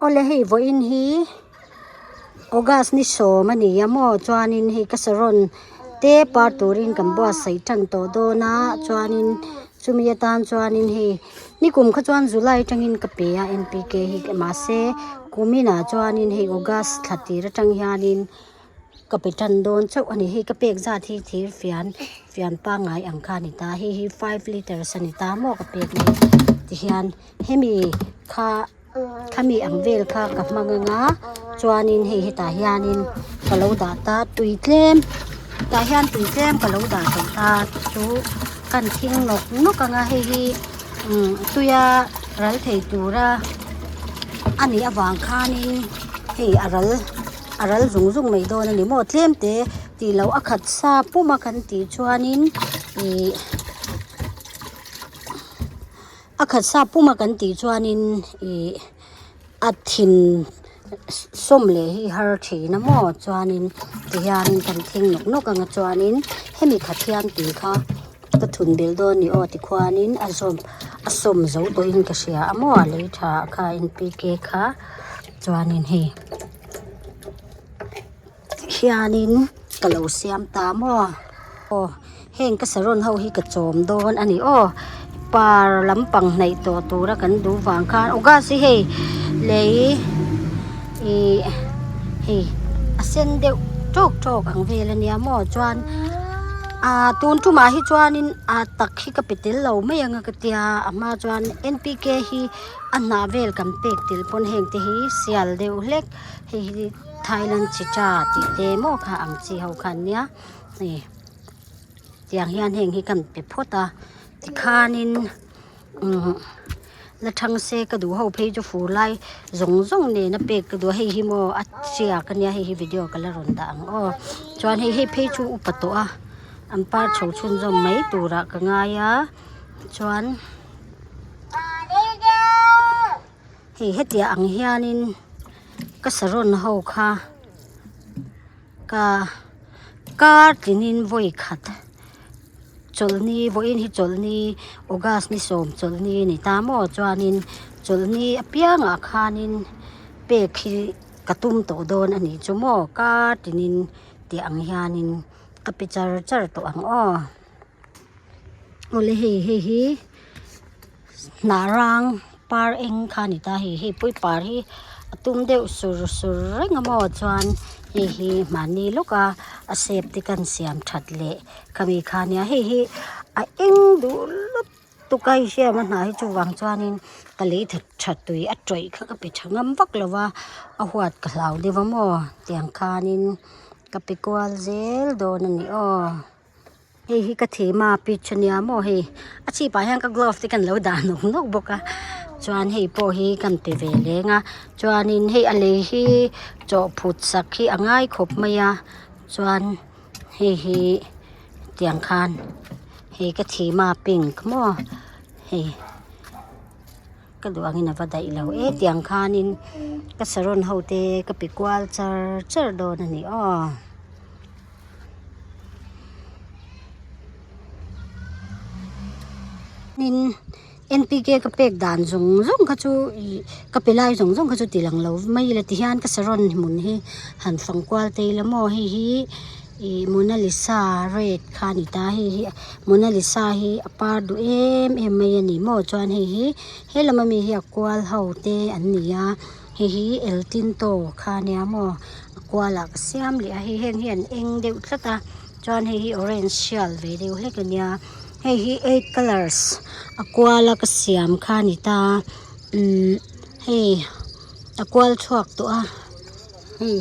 Awle hei vawiin hi August ni sawm a ni a maw chuanin hei ka saron te par turin kan buatsaih tan tawh dawn a chuanin chumi atan chuanin hei nikum kha chuan July atangin ka pe a N P K hi mahse kuminah chuanin hei August thla tir atang hianin ka pe tan dawn chauh a ni hei ka pek zat hi thir fian fian pangngai ang kha a ni ta hei hi five litres a ni ta maw ka pek ni tihian hemi kha khami ang vel kha ka hmang anga chuanin hei hetah hianin ka lo dah ta tui tlem tah hian tui tlem ka lo dah tawh ta chu kan thing nawk nawk anga hei hi umm tuia ral thei tura a nih avang khanin hei a ral a ral zung zung mai dawn a ni maw tlem te tih loh a khat sa pum a kan tih chuanin ihh. A khat sa puma kan tih chuanin ih a thin sawm leh hi har thin a maw chuanin tihianin kan thing nawk nawk ang a chuanin hemi khat hian tui kha ka thun belh dawn a ni aw tikhuanin a zawm a sawm zo tawhin ka hria a maw a lei tha kha N P K kha chuanin hei hianin ka lo siam ta maw aw heng ka saron ho hi ka chawm dawn a ni aw par lampang hnaih tawh tura kan duh vang khan august hi hei lei ih hei a sen deuh tawk tawk ang vel a nia maw chuan ah tun tumah hi chuanin a tak hi ka pe tel lo mai ang a ka tia a hma chuan N P K hi a hnah vel kan pek tel pawn heng te hi sial deuh hlek hei hi. Thailand chicha tih te maw kha ang chi ho kha an nia hei tiang hian heng hi kan pe phawt a tikhanin umm la thang se ka duh ho phei chu fur lai zawng zawng nena pek ka duh a hei hi maw a chiak ania hei hi video ka la rawn dah ang aw chuan hei hei phei chu upa tawh a an par chho chhunzawm mai turah ka ngai a chuan. Hei hetiang ang hianin ka saron ho kha ka kar tlinin vawi khat chawlhni vawiin hi chawlhni august ni sawm chawlhni a ni ta maw chuanin chawlhni apiangah khanin pek hi ka tum tawh dawn a nih chu maw kar tinin tih ang hianin ka pe char char tawh ang aw. Awle hei hei hi hnah rang par eng kha a ni ta hei hei pawh par hi a tum deuh sur sur reng a maw chuan hei hi mahni lawka a shape te kan siam that leh khami kha nia hei hi a eng duh lutuk a hei hriat a hnah hi chuvang chuanin ka lei that that tui a tawih kha ka pe tha ngam vak lo va a huat ka hlau deuh a maw tiang khanin ka pe kual zel dawn a ni aw. Hei hi ka thema pitch ania maw hei a chhipah hian ka glove te kan lo dah nawk nawk bawk a chuan hei pawh hi kan pe ve leng a chuanin hei a lei hi chawh phut sak hi a ngai khawp mai a chuan hei hi tiang khan hei ka thema pink maw hei ka duh angin a va daih lo e tiang khanin ka saron ho te ka pe kual char char dawn a ni aw. Tin N P K ka pek dan zawng zawng kha chu ih ka pe lai zawng zawng kha chu ti lang lo mai ila tihian ka saron hmun hi han fang kual te ila maw hei hi ih Monalisa red kha a ni ta hei hi Monalisa hi a par duh em em mai a ni maw chuan hei hi he lam ami hi a kual ho te an ni a hei hi el tinto kha a nia maw. A kualah ka siam leh a hei heng hi an eng deuh tlat a chuan hei hi orange hrial ve deuh hlek a nia hei hi eight colours a kuala ka siam kha a ni ta umm hei a kual chhuak tawh a hei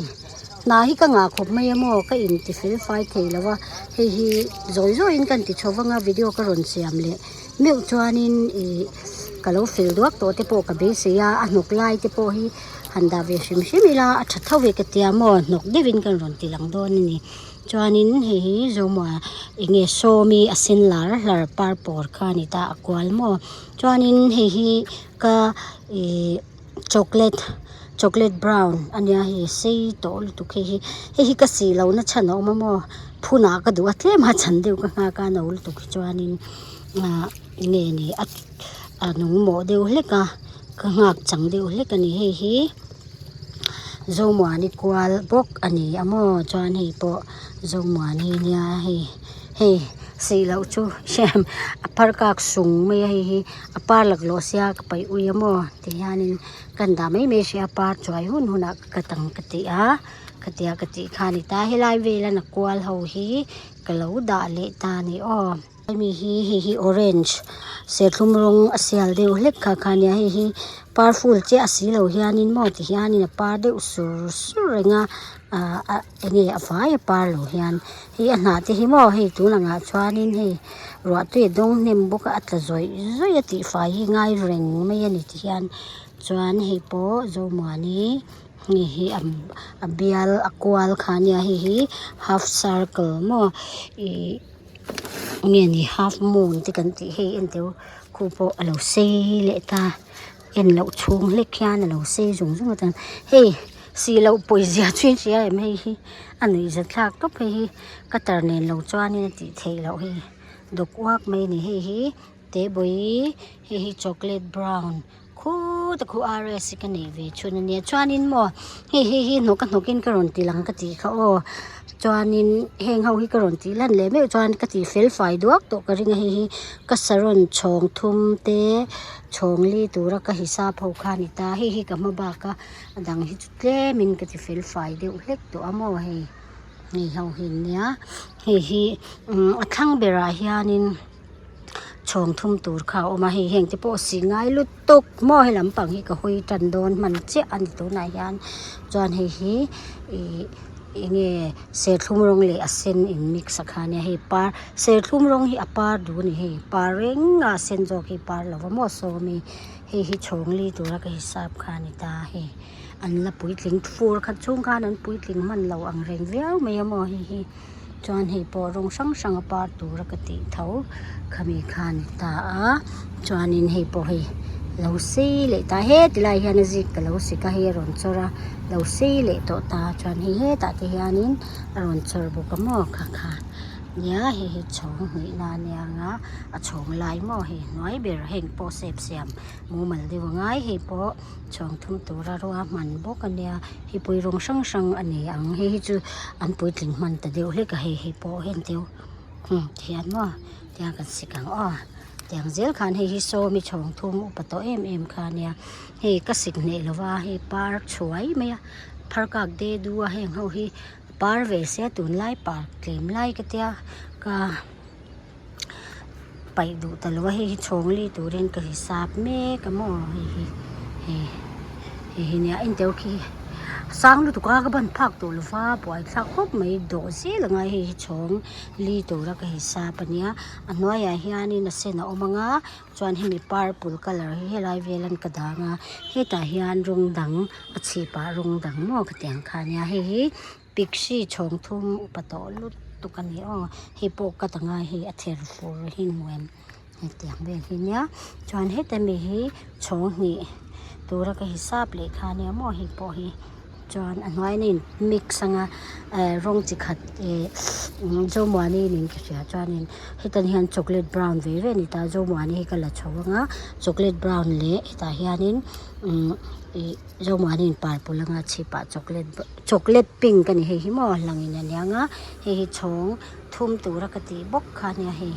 hna hi ka ngah khawp mai a maw ka inti fel fai thei lo a hei hi zawi zawiin ka inti chho vang a video ka rawn siam leh meuh chuanin ih ka lo fel duak tawh te pawh ka beisei a a hnawk lai te pawh hi. Han dah ve hrim hrim ila a tha tho ve ka tia maw hnawk deuhin kan rawn ti lang dawn a ni chuanin hei hi zomaw eng nge sawmi a sen lar hlar par pawr kha a ni ta a kual maw chuanin hei hi ka ih chocolate chocolate brown a nia hei sei tawh lutuk hei hi hei hi ka sih lohna chhan a awm a maw phunah ka duh a tlem a chhan deuh ka nghak a no lutuk hi chuanin ah eng nge ni a a nung mawh deuh hlek a. Ka nghak chang deuh hlek a ni hei hi. Zomuani kual bawk a ni a maw chuan hei pawh Zomuani nia hei hei sih loh chu hrem a phar kak sung mai a hei hi a par laklawh sia ka paih ui a maw ti hianin kan dah mai mai hrih a par chuai hun hunah ka cut ang ka ti a khatia ka tih kha a ni ta helai vela na kual ho hi ka lo dah leh ta a ni aw. Hemi hi hei hi orange serthlum rawng a sial deuh hlek kha kha ania hei hi par ful chiah a si lo hianin maw ti hianin a par deuh sur sur reng a ah ah enge a vai a par lo hian hei a hnah te hi maw hei tun angah chuanin hei ruah tui a dawng hnem bawk a a tla zawih zawih a tihfai hi ngai reng mai a ni ti hian chuan hei pawh Zomuani hei hi a bial a kual kha ania hei hi half circle maw ih. Nge ni half moon te kan tih hei en teu khu pawh a lo sei leh ta en loh chhung hlek hian a lo sei zung zung a chuan hei sih loh pawizia chu in hria em hei hi a nuih zat thlak tawp hei hi cutter nen lo chuanin a tih theih loh hei dawk uak mai a ni hei hi tebawii hei hi chocolate brown khut a khu RS hi ka neih ve chhun ania chuanin maw hei hei hi hnawk a hnawkin ka rawn ti lang ka tih kha aw chuanin heng ho hi ka rawn tih lan leh meuh chuan ka tih fel fai duak tawh ka ring a hei hi ka saron chhawng thum te chhawng li tura ka hisap ho kha a ni ta hei hi ka hma bak a a dang hi chu tlemin ka ti fel fai deuh hlek tawh a maw hei hei ho hi nia hei hi umm a thlang berah hianin. Chhawng thum tur kha a awm a hei heng te pawh a sih ngai lutuk maw he lampang hi ka hawi tan dawn hman chiah a ni tunah hian chuan hei hi ih eng nge serthlum rawng leh a sen in mix a kha ania hei par serthlum rawng hi a par duh a ni hei par reng a a sen zawk hi par lo va maw sawm hi hei hi chhawng li tura ka hisap kha a ni ta hei an la puitling fur khat chhung khan an puitling hman lo ang reng viau mai a maw hei hi. Chuan hei pawh rawng hrang hrang a par tura ka tih tho khami kha a ni ta a chuanin hei pawh hei lo sei leh ta heti lai hian a zik ka lo sik a hei a rawn chawr a lo sei leh tawh ta chuan hei hetah te hianin a rawn chawr bawk a maw kha kha nia hei hi chhawng hnih na ania nga a chhawng lai maw hei hnuai ber heng pawh sep siam mumal deuh a ngai hei pawh. Chhawng thum tura ruahman bawk a nia hei pui rawng hrang hrang a ni ang hei hi chu an puitling hman ta deuh hlek a hei hei pawh hian teu umm tihian maw tiang kan sik ang aw tiang zel khan hei hi sawmi chhawng thum upa tawh em em kha a nia hei ka sik hneh lo va hei par chhuai mai a phar kak de du a heng ho hi par ve sia tunlai par tlem lai ka tia ka. Paih duh ta lo a hei hi chhawng li turin ka hisap mek a maw hei hi hei hei hi nia engteuh khi sang lutuk a ka ban phak tawh lo va buaithlak khawp mai dawh zel a ngai hei hi chhawng li tura ka hisap a nia a hnuaiah hianin a sen a awm ang a chuan hemi purple colour hi helai vel an ka dang a hetah hian rawng dang a chhipah rawng dang maw ka tih ang kha a nia hei hi. Pixie chhawng thum upa tawh lutuk a ni aw hei pawh ka ta ngai hei a ther fur hi hmu em hetiang vel hi nia chuan heta mi hi chhawng hnih tura ka hisap leh kha ania maw hei pawh hi chuan a hnuaiin a in mix anga eh rawng chi khat eh zomuani niin ka hria chuanin hetah hian chocolate brown ve ve a ni ta zomuani hi ka la chho anga chocolate brown leh hetah hianin umm ih. Zomuanin purple anga chhipah chocolate chocolate pink a ni hei hi maw langin a niang a hei hi chhawng thum tura ka tih bawk kha ania hei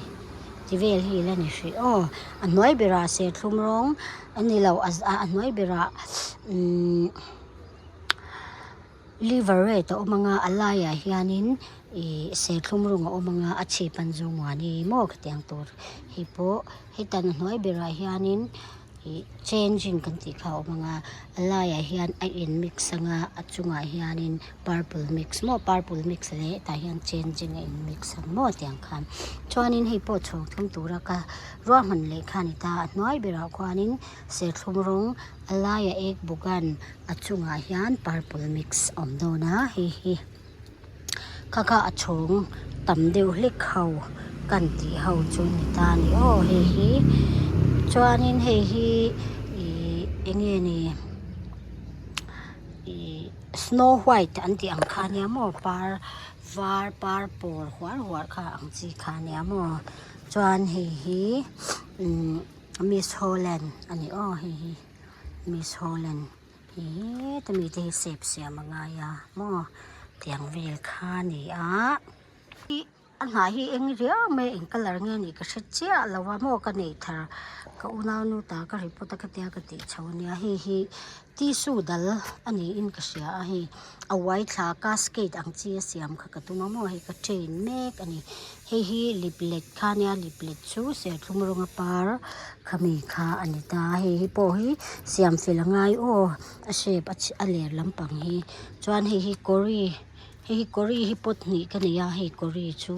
ti vel hi ila ni hrih aw a hnuai berah serthlum rawng a ni lo a hnuai berah umm liver red a awm anga a laiah hianin ih serthlum rawng a awm anga a chhip an zomuani maw khatiang tur hei pawh hetan a hnuai berah hianin. Ih changing kan tih kha a awm ang a a laiah hian a in mix ang a a chungah hianin purple mix maw purple mix leh tah hian changing a in mix ang maw tiang khan chuanin hei pawh chhawng thum tura ka ruahman leh kha a ni ta a hnuai berah khuanin serthlum rawng a laiah egg bawk an a chungah hian purple mix a awm dawn a hei hi. Kha kha a chhawng tam deuh hlek ho kan tih ho chu ni ta a ni aw hei hi chuanin hei hi ih eng nge ni ih snow white an tih ang kha ania maw par var par pawl huar huar kha ang chi kha ania maw chuan hei hi umm miss holland a ni aw hei hi miss holland. Heta mi te hi shape siam a ngai a maw tiang vel kha a ni a. A hnah hi eng riau mai a eng colour nge nih ka hre chiah lo a maw ka neih thar ka unaunu ta ka report a ka tia ka tih chho ania hei hi tissue dal a niin ka hria a hei a uai thla cascade ang chi a siam kha ka tum a maw hei ka train mek a ni hei hi liplet kha ania liplet chu serthlum rawng a par khami kha a ni ta hei hi pawh hi siam fel a ngai aw a shape a a ler lampang hi chuan hei hi kawri. Hei hi kawri hi pot hnih ka nei a hei kawri chu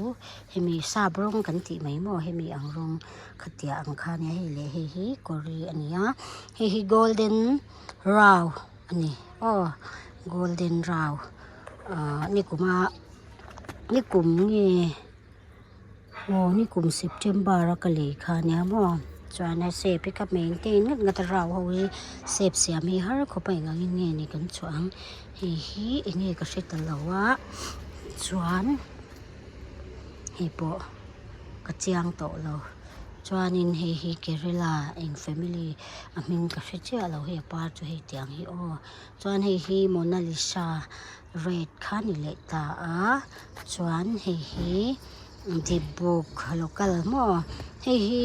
hemi sap rawng kan tih mai maw hemi ang rawng khatiah ang kha ania hei leh hei hi kawri a ni a hei hi golden rau a ni aw golden rau ahh nikuma nikum nge. Aw nikum September a ka lei kha ania maw chuan a shape hi ka maintain ngat ngat a rau ho hi shape siam hi har khawp a engangin nge ni kan chhuah ang hei hi eng nge ka hre ta lo a chuan hei pawh ka chiang tawh lo chuanin hei hi Kerala eng family a hming ka hre chiah lo hei a par chu hei tiang hi aw chuan hei hi Monalisa red kha ni leh ta a chuan hei hi dipbuk local maw hei hi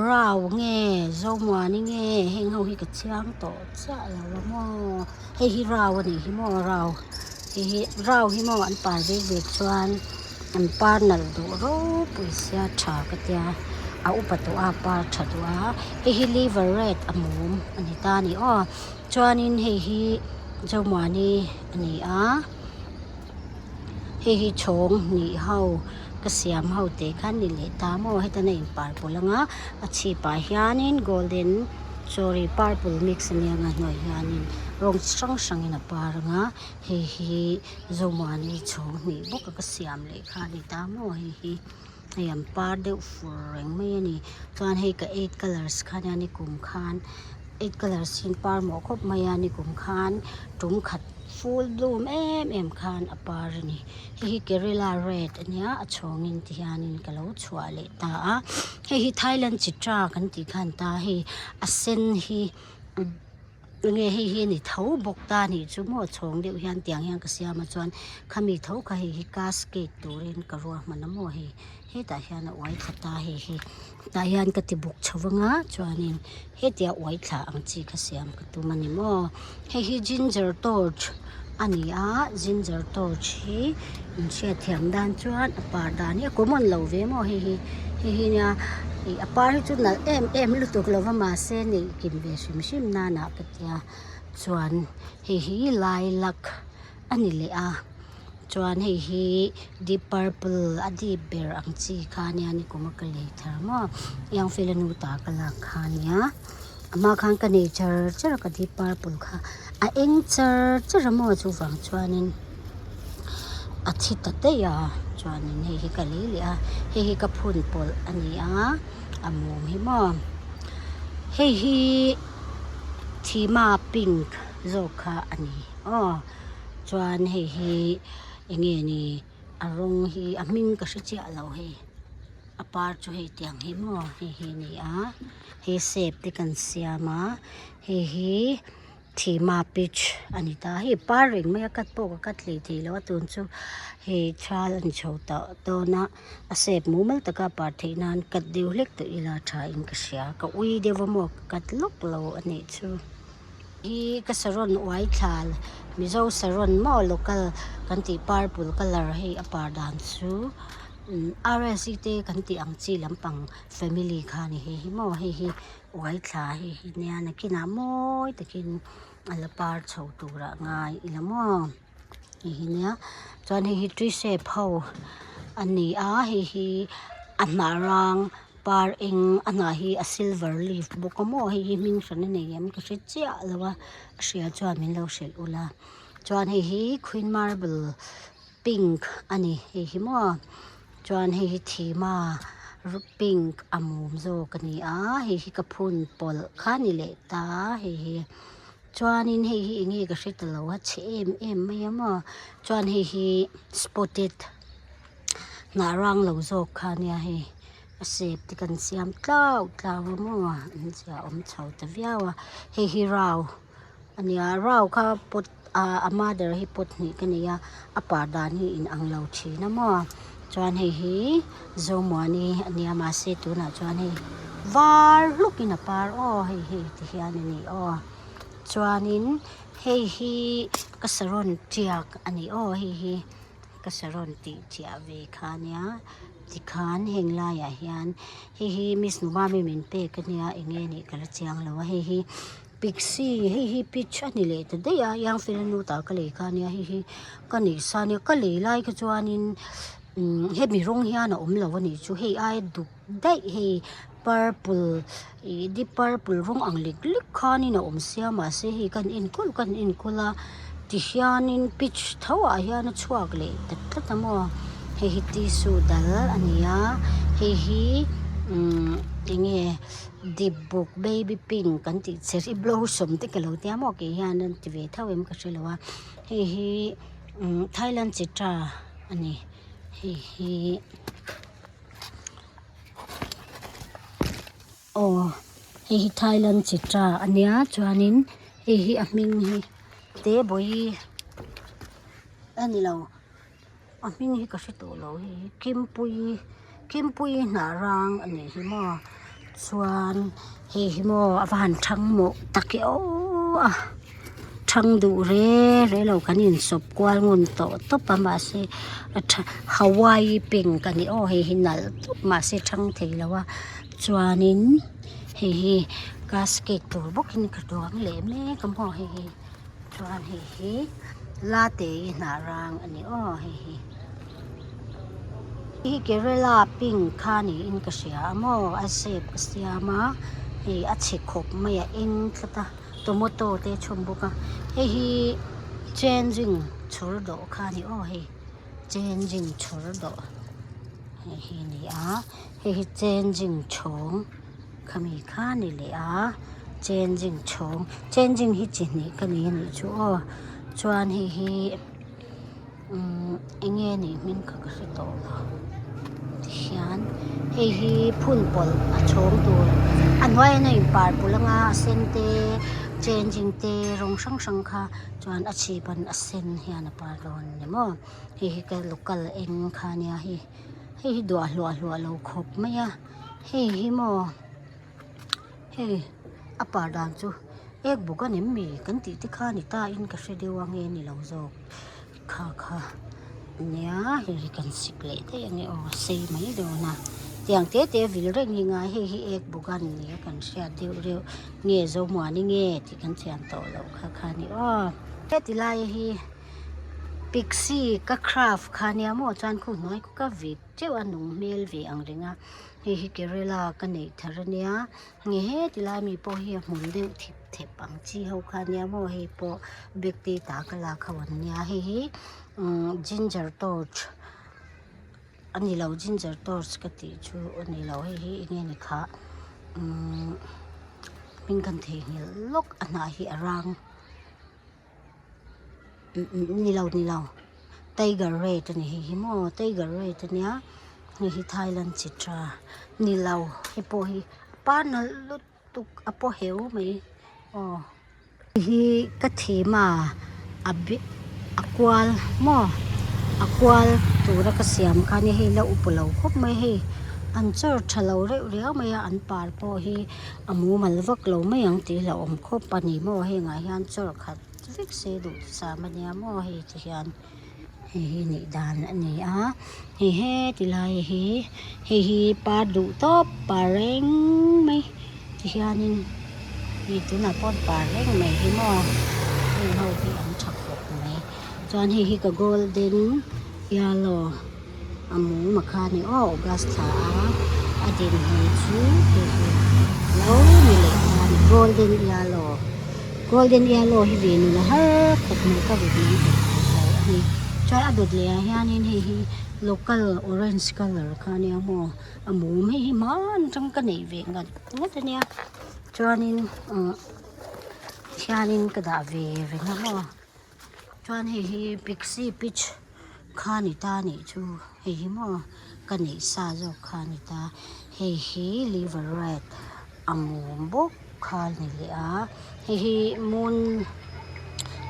rau nge zomuani nge heng ho hi ka chiang tawh chiah lo a maw hei hi rau a nih hi maw rau hei hi rau hi maw an par vek vek chuan an par nalh duh ropui sia tha ka tia a upa tawh a par tha duh a hei hi liver red a mum a ni ta a ni aw. Chuanin hei hi Zomuani a ni a, hei hi chhawng hnih ho ka siam ho teh khan ni leh ta maw hetan a in purple ang a, a chhipah hianin golden sorry purple mix a nia nga hnuai hianin rawng chi hrang hrangin a par ang a, hei hi Zomuani chhawng hnih bawk a ka siam leh kha a ni ta maw hei hi hei an par deuh fur reng mai a ni chuan hei ka eight colours kha nia nikum khan eight colours hi an par mawh khawp mai a nikum khan tum khat full bloom em em khan a par a ni hei hi kerala red a nia a chhawngin ti hianin ka lo chhuah leh ta a hei hi thailand chitra kan tih khan ta hei a sen hi. Enge hei hi a ni tho bawk ta anih chu maw chhawng deuh hian tiang hian ka siam a chuan khami tho kha hei hi cascade turin ka ruahman a maw hei hetah hian a uai thla ta hei hi tah hian ka ti buk chho vang a chuanin hetia uai thla ang chi kha siam ka tum a ni maw hei hi ginger torch a ni a ginger torch hi in hriatthiam dan chuan a par dan hi a common lo ve maw hei hi hei hi nia ih a par hi chu nalh em em lutuk lo va mahse neih kim ve hrim hrim nan ah ka tia chuan hei hi lilac a ni leh a chuan hei hi deep purple a deep ber ang chi kha ania nikum a ka lei thar maw iangfela nu ta ka lak kha ania. A hma khan ka nei char char a ka deep purple kha a eng char char a maw chuvang chuanin a thi ta daih a chuanin hei hi ka lei leh a hei hi ka phun pawlh a ni a a mum hi maw hei hi thima pink zawk kha a ni aw chuan hei hi eng nge ni a rawng hi a hming ka hre chiah lo hei a par chu hei tiang hi maw hei hi a ni a. He shape te kan siam a hei hi thima pitch a ni ta hei par reng mai a cut pawh ka cut hlei thei lo a tun chu hei thal a ni chho tawh dawn a a shape mumal taka a par theih nan cut deuh hlek tawh ila tha in ka hria ka ui deuh a maw ka cut lawk lo a nih chu. Hi ka saron uai thlal mizo saron maw local kan tih purple colour hei a par dan chu rse te kan tih ang chi lampang. Family kha ni hei hi maw hei hi uai thla hei hi nia nakinah mawi takin a la par chho turah ngai ila maw hei hi nia chuan hei hi tree shape ho a ni a hei hi a hnah rang par eng a hnah hi a silver leaf bawk a maw hei hi hming hran a nei em ka hre chiah lo a a hria chuan min lo hrilh ula chuan hei hi queen marble pink a ni hei hi maw. Chuan hei hi thima pink a mum zawk a ni a hei hi ka phun pawlh kha a ni leh ta hei hi chuanin hei hi eng nge ka hre ta lo a chhe em em mai a maw chuan hei hi spotted hnah rang lo zawk kha a nia hei a shape te kan siam tlau tlau a maw an zia awm chho ta viau a hei hi rau. a nia rau kha pot ah a mother hi pot hnih ka nei a a par dan hi in ang lo thin a maw chuan hei hi Zomuani a nia mahse tunah chuan hei var hluk in a par aw hei hei ti hian a ni aw chuanin hei hi ka saron tiak a ni aw hei hi ka saron tih chiah ve kha a nia tikhan heng laiah hian hei hi miss Numami min pek a nia eng nge nih ka la chiang lo a hei hi pixie hei hi peach a ni leh ta daih a young fella nu tah ka lei kha a nia hei hi ka neih sa a nia ka lei lai kha chuanin umm hemi rawng hian a awm lo a nih chu hei aia duk daih hei purple ih deep purple rawng ang lek lek khanin a awm sia mahse hei kan enkawl kan enkawl a tihianin peach tho ah hian a chhuak leh ta tlat a maw hei hi tissue dal a ni a hei hi umm eng nge dip buk baby pink kan tih cherry blossom te ka lo tia maw kei hian an ti ve tho em ka hrelo a hei hi umm thailand chitra a ni hei hi. Aw hei hi Thailand chitra a nia chuanin hei hi a hming hi te bawi a ni lo a hming hi ka hre tawh lo hei hi Kimpuii Kimpuii hnah rang a nih hi maw chuan hei hi maw a va han thang mawh tak e aw a thang duh re re lo kan insawp kual ngun tawh tawp a mahse a tha Hawaii pink a ni aw hei hi nalh tawp mahse thang thei lo a chuanin hei hi casket tur bawkin ka duang leh mek a maw hei hi chuan hei hi latte hi hnah rang a ni aw hei hi. Hei hi Kerala pink kha niin ka hria a maw a shape ka siam a hei a chhe khawp mai a eng tlat a tomato te a chhawm bawk a hei hi changing chhawr dawh kha a ni aw hei changing chhawr dawh hei hi a ni a hei hi changing chhawng khami kha a ni leh a changing chhawng changing hi chi hnih ka nei a nih chu aw chuan hei hi. Umm eng nge nih hming kha ka hre tawh lo tihian hei hi phun pawlh a chhawng tur a hnuaiah hian a inpar pawlh anga a sen te changing te rawng hrang hrang kha chuan a chhip an a sen hian a par dawn a ni maw hei hi ka local eng kha ania hei hei hi duah hluah hluah lo khawp mai a hei hi maw. Hei a par dan chu ek bawk a nem mi kan tih te kha ni ta in ka hre deuh a nge ni lo zawk kha kha nia hei hi kan sik leh daih ange aw a sei mai dawn a tiang te te vil reng hi ngai hei hi ek bawk a ni a kan hriat deuh reuh nge zomuani nge tih kan thiam tawh loh kha kha a ni aw heti lai hi pixie ka craft kha nia maw chuan khu hnuai khu ka vit teuh a nung hmel ve ang reng a. Hei hi Kerala ka neih thar ania nge heti lai mi pawh hi a hmun deuh thip thep ang chi ho kha ania maw hei pawh bag te ta ka lak ho an nia hei hi umm ginger torch a ni lo ginger torch ka tih chu a ni lo hei hi eng nge ni khah umm hming kan theihnghilh lawk a hnah hi a rang. Ni lo ni lo tiger red a ni hei hi maw tiger red a nia hei hi thailand chitra ni lo hei pawh hi a par nalh lutuk a paw heu mai aw hei hi ka thim a a bih a kual maw a kual tura ka siam kha nia hei la upa lo khawp mai hei an chawr tha lo reuh riau mai a an par pawh hi. A mumal vak lo mai ang tih hlauhawm khawp a ni maw hengah hian chawr khat vek se duh sam a nia maw hei ti hian hei hi nih dan a ni a hei heti lai hi hei hi par duh tawp par reng mai ti hianin hei tunah pawh par reng mai hi maw heng ho hi an tha khawp mai chuan hei hi ka golden yellow. A mum a kha a ni aw August thla a a dinhmun chu hei hi lo ni leh ta a ni golden yellow golden yellow hi ve nun a har khawp mai ka vut mai thei lo a ni chuan a dawt leh ah hianin hei hi local orange colour kha a nia maw a mum hei hi hman atang ka neih ve ngat ngat a nia chuanin umm hianin ka dah ve reng a maw chuan hei hi pixie peach. Kha ni ta nih chu hei hi maw ka neih sa zawk kha ni ta hei hi liver red a mum bawk kha ni leh a hei hi moon.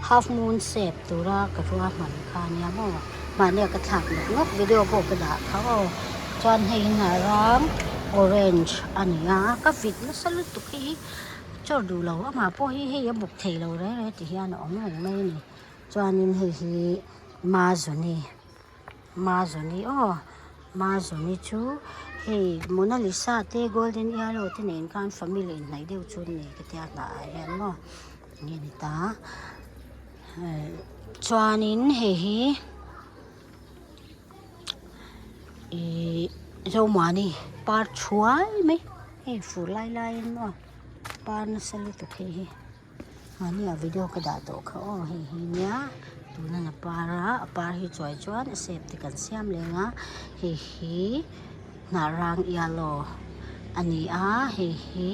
Half moon shape tura ka ruahman kha ania maw mahnia ka thlak nawk nawk video pawh ka dah kha aw chuan hei hi hnah rang orange a ni a ka vit nasa lutuk hei hi chawr duh lo amah pawh hi hei a buk thei lo reng reng ti hian a awm reng mai a ni chuanin hei hi mazawni. Mazawni aw Mazawni chu hei Mona Lisa te Golden Yellow te nen khan family inhnaih deuh chu an nei ka tia hnah ah hian maw enge ni ta chuanin hei hi ihh Zomuani par thuai mai hei fur lai laiin maw par nasa lutuk hei hi. Mahnia video ka dah tawh kha aw hei hi nia tuna na par a a par hi chuai chuan a shape te kan siam leng a hei hi hnah rang yellow a ni a hei hi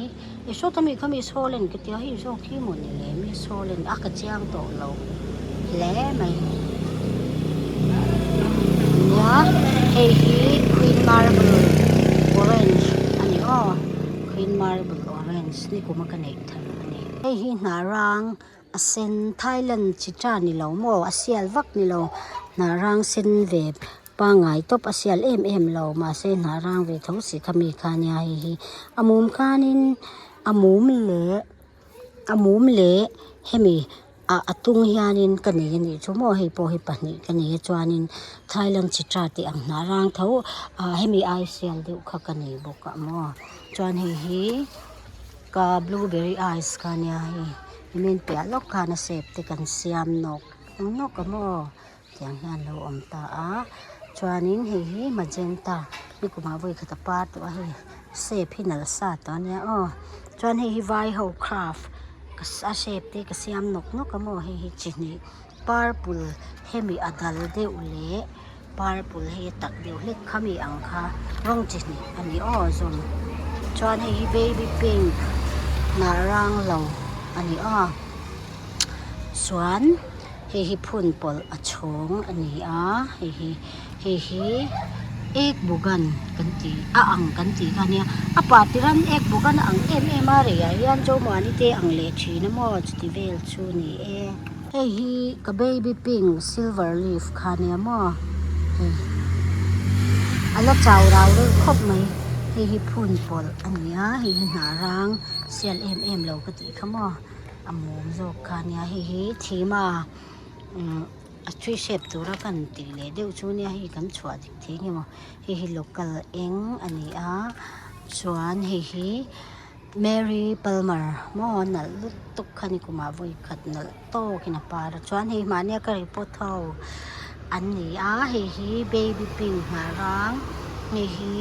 eh sawta mi kha mi sawlen ka tia hei zawk hi maw ni le mi sawlen a ka chiang tawh lo hle mai nia hei hi queen marble orange a ni aw queen marble orange ni kuma ka neih. Hei hi hnah rang a sen Thailand chi ta ni lo maw a sial vak ni lo hnah rang sen ve pangngai tawp a sial em em lo mahse hnah rang ve tho si kha mi kha nia hei hi a mum khanin a mum leh a mum leh hemi ah a tung hianin ka nei a nih chu maw hei pawh hi pahnih ka nei a chuanin Thailand chi ta tih ang hnah rang tho ah hemi ai sial deuh kha ka nei bawk a maw chuan hei hi. Ka blueberry ice kha nia hei cement piah lawk khan a shape te kan siam nawk nawk a maw tiang hian a lo awm ta a chuanin hei hi magenta nikumah vawi khat a par tawh a hei shape hi nalh sa tawh ania aw chuan hei hi vai ho craft a shape te ka siam nawk nawk a maw hei hi chi hnih purple hemi a dal deuh leh purple hei a tak deuh hlek kha mi ang kha rawng chi hnih a ni aw zawm chuan hei hi baby pink hnah rang lo a ni aw chuan hei hi phun pawlh a chhawng a ni a hei hi hei hi ek bugan kan tih a ang kan tih kha ania a pah tir an ek bugan a ang em em a reiah hian Zomuani te ang leh thin a maw chuti vel chu a ni e. Hei hi ka baby pink silver leaf kha nia maw hei a la chau rau reuh khawp mai hei hi phun pawlh a ni a hei hi hnah rang sial em em lo ka tih kha maw a mum zawk kha nia hei hi thima umm a tree shape tura kan tih leh deuh chu nia hei kan chhuah dik thei nge maw hei hi local eng a ni a chuan hei hi. Mary Palmer maw nalh lutuk kha ni kumah vawi khat nalh tawkin a par a chuan hei mahnia ka report ho an ni a hei hi baby pink hnah rang hei hi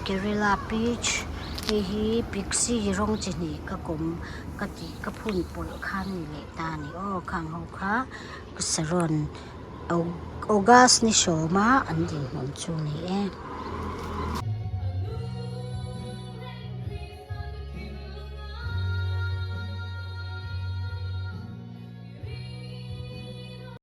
kerala peach hei hi pixie rawng chi hnih ka kawm ka tih ka phun pawlh kha an ni leh ta a ni aw khang ho kha saron august ni sawma an dinhmun chu a ni e.